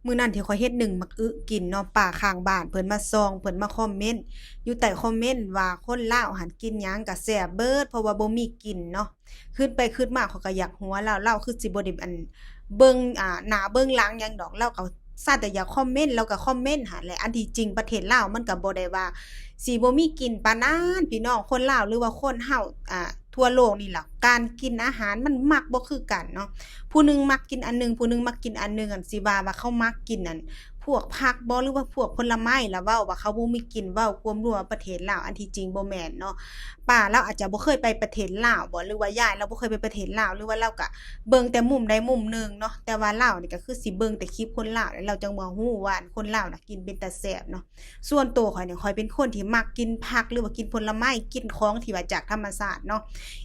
ມື້ນັ້ນທີ່ຂ້ອຍເຮັດໜຶ້ງໝາກອຶກິນເນາະ ປ້າຂ້າງບ້ານເພິ່ນມາສ່ອງ ເພິ່ນມາຄອມເມັນຢູ່ໃຕ້ຄອມເມັນວ່າ ຄົນລາວຫັ້ນກິນຫຍັງກະແຊບເບິດ ເພາະວ່າບໍ່ມີກິ່ນເນາະ. ຄຶດໄປຄຶດມາຂ້ອຍກະຢາກຫົວລາວ ລາວຄືຊິບໍ່ໄດ້ອັນເບິ່ງ ອ່າ ໜ້າເບິ່ງຫຼັງຫຍັງດອກ ລາວກະສັກແຕ່ຢາກຄອມເມັນ ລາວກະຄອມເມັນຫັ້ນແຫຼະ. ອັນທີ່ຈິງປະເທດລາວມັນກະບໍ່ໄດ້ວ່າຊິບໍ່ມີກິ່ນປານນັ້ນ ພີ່ນ້ອງ. ຄົນລາວ ຫຼືວ່າຄົນເຮົາ ອ່າ ທົ່ວໂລກນີ້ລະ ການກິນອາຫານມັນມັກບໍ່ຄືກັນເນາະ ຜູ້ໜຶ່ງມັກກິນອັນໜຶ່ງ ຜູ້ໜຶ່ງມັກກິນອັນໜຶ່ງ ອັນຊິວ່າວ່າເຂົາມັກກິນອັນພວກຜັກບໍ ຫຼືວ່າພວກຜົນລະໄມ້ ລະເວົ້າວ່າເຂົາບໍ່ມີກິ່ນ ເວົ້າກວມລວມວ່າປະເທດລາວ ອັນທີ່ຈິງບໍ່ແມ່ນເນາະ. ປ້າລາວອາດຈະບໍ່ເຄີຍໄປປະເທດລາວບໍ ຫຼືວ່າຍາຍລາວບໍ່ເຄີຍໄປປະເທດລາວ ຫຼືວ່າລາວກະເບິ່ງແຕ່ມຸມໃດມຸມໜຶ່ງເນາະ ແຕ່ວ່າລາວນີ້ກະຄືຊິເບິ່ງແຕ່ຄລິບຄົນລາວ ແລ້ວລາວຈັ່ງມາຮູ້ວ່າຄົນລາວນະກິນເປັນຕາແຊບເນາະ. ສ່ວນໂຕຂ້ອຍນີ້ ຂ້ອຍເປັນຄົນທີ່ມັກກິນຜັກ ຫຼືວ່າກິນຜົນລະໄມ້ ກິນຂອງທີ່ວ່າຈາກທຳມະຊາດເນາະ.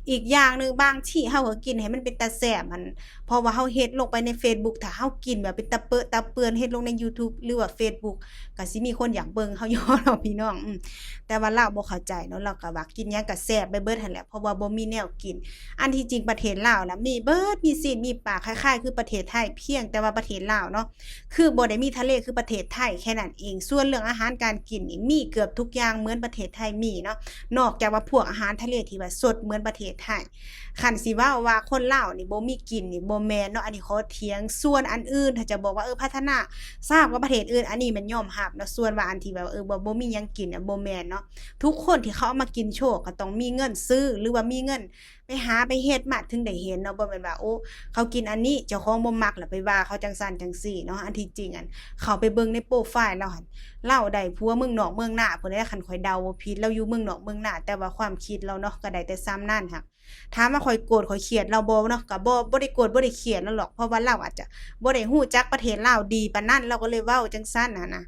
ອີກຢ່າງໜຶ່ງ ບາງທີເຮົາກະກິນໃຫ້ມັນເປັນຕາແຊບຫັ້ນ ເພາະວ່າເຮົາເຮັດລົງໄປໃນເຟສບຸກ ຖ້າເຮົາກິນແບບເປັນຕາເປິະຕາເປື້ອນ ເຮັດລົງໃນຢູທູບ ຫຼືວ່າເຟສບຸກ ກະຊິມີຄົນຢາກເບິ່ງເຮົາຢູ່ເນາະ ພີ່ນ້ອງ. ອື ແຕ່ວ່າລາວບໍ່ເຂົ້າໃຈເນາະ ລາວກະວ່າກິນຫຍັງກະແຊບໄປເບິດຫັ້ນແຫຼະ ເພາະວ່າບໍ່ມີແນວກິນ. ອັນທີ່ຈິງປະເທດລາວນະ ມີເບິດ ມີຊີ້ນ ມີປາ ຄ້າຍໆຄືປະເທດໄທ ພຽງແຕ່ວ່າປະເທດລາວເນາະ ຄືບໍ່ໄດ້ມີທະເລຄືປະເທດໄທແຄ່ນັ້ນເອງ. ສ່ວນເລື່ອງອາຫານການກິນນີ້ ມີເກືອບທຸກຢ່າງເໝືອນປະເທດໄທມີເນາະ ນອກຈາກວ່າພວກອາຫານທະເລທີ່ວ່າສົດເໝືອນປະເທດໄທ. ຄັນຊິເວົ້າວ່າຄົນລາວນີ້ບໍ່ມີກິ່ນນີ້ບໍ່ແມ່ນເນາະ ອັນນີ້ຂໍຖຽງ. ສ່ວນອັນອື່ນ ຖ້າຈະບອກວ່າ ເອີ ພັດທະນາຊ້າກວ່າປະເທດອື່ນ ອັນນີ້ແມ່ນຍອມຮັບເນາະ. ສ່ວນວ່າອັນທີ່ແບບວ່າ ເອີ ບໍ່ ບໍ່ມີຫຍັງກິນ ບໍ່ແມ່ນເນາະ. ທຸກຄົນທີ່ເຂົາເອົາມາກິນໂຊກ ກະຕ້ອງມີເງິນຊື້ ຫຼືວ່າມີເງິນ ໄປຫາໄປເຮັດມາເຖິງໄດ້ເຫັນເນາະ ບໍ່ແມ່ນວ່າ ໂອ້ ເຂົາກິນອັນນີ້ ເຈົ້າຂອງບໍ່ມັກ ລະໄປວ່າເຂົາຈັ່ງຊັ້ນຈັ່ງຊີ້ເນາະ. ອັນທີ່ຈິງຫັ້ນ ເຂົ້າໄປເບິ່ງໃນໂປຣໄຟລ໌ລາວຫັ້ນ ລາວໄດ້ຜົວເມືອງນອກເມືອງນາພຸ້ນແຫຼະ ຄັນຂ້ອຍເດົາບໍ່ຜິດ ລາວຢູ່ເມືອງນອກເມືອງນາ ແຕ່ວ່າຄວາມຄິດລາວເນາະ ກະໄດ້ແຕ່ສ່ຳນັ້ນ. ຫາກຖາມວ່າຂ້ອຍໂກດຂ້ອຍຄຽດລາວບໍ່ເນາະ ກະບໍ່ ບໍ່ໄດ້ໂກດບໍ່ໄດ້ຄຽດລາວດອກ ເພາະວ່າລາວອາດຈະບໍ່ໄດ້ຮູ້ຈັກປະເທດລາວດີປານນັ້ນ ລາວກະເລີຍເວົ້າຈັ່ງຊັ້ນຫັ້ນນະ.